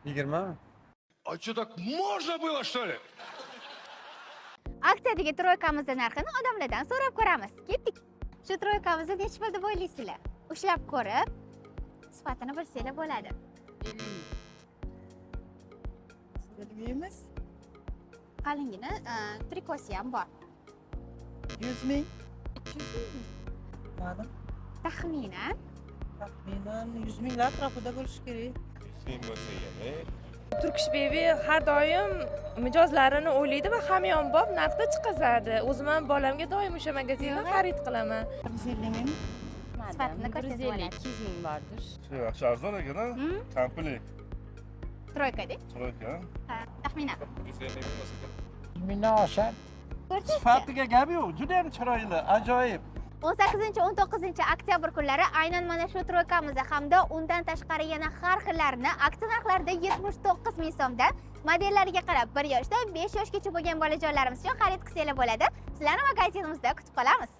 20. А что, так можно было, что ли? Aksiyadagi тройка mizni narxini odamlardan so'rab ko'ramiz. Ketdik. Shu тройка mizni nechi pul deb o'ylaysizlar? Ushlab ko'rib, sifatini bilsanglar bo'ladi. Bilmaymiz. Qalingina trikosi ham bor. 100 ming. Ma'lum. Taxminan? Taxminan 100 minglar atrofida bo'lishi kerak. 100 ming bo'lsa kerak. Turkish Baby har doim mijozlarini o'ylaydi va hamyonbop narxda chiqazadi. O'zim ham bolamga doim o'sha magazindan xarid qilaman. 150 ming. Sifatini ko'rsangiz bo'ladi. 200 ming bordir. Yaxshi, arzon ekan, a? Hmm? Komplekt. Тройка da. Тройка. Ha, taxminan. 150 ming bo'lsa kerak. Mingdan oshar. Ko'rsangiz. Sifatiga gap yo'q, juda ham chiroyli, ajoyib. 18, 19 oktyabr kunlari aynan mana shu тройка mizni hamda undan tashqari yana har xillarini aksiya narxlarida 79 ming so'mdan, modellariga qarab 1 yoshdan 5 yoshgacha bo'lgan bolajonlarimiz uchun xarid qilsanglar bo'ladi. Sizlarni magazinimizda kutib qolamiz.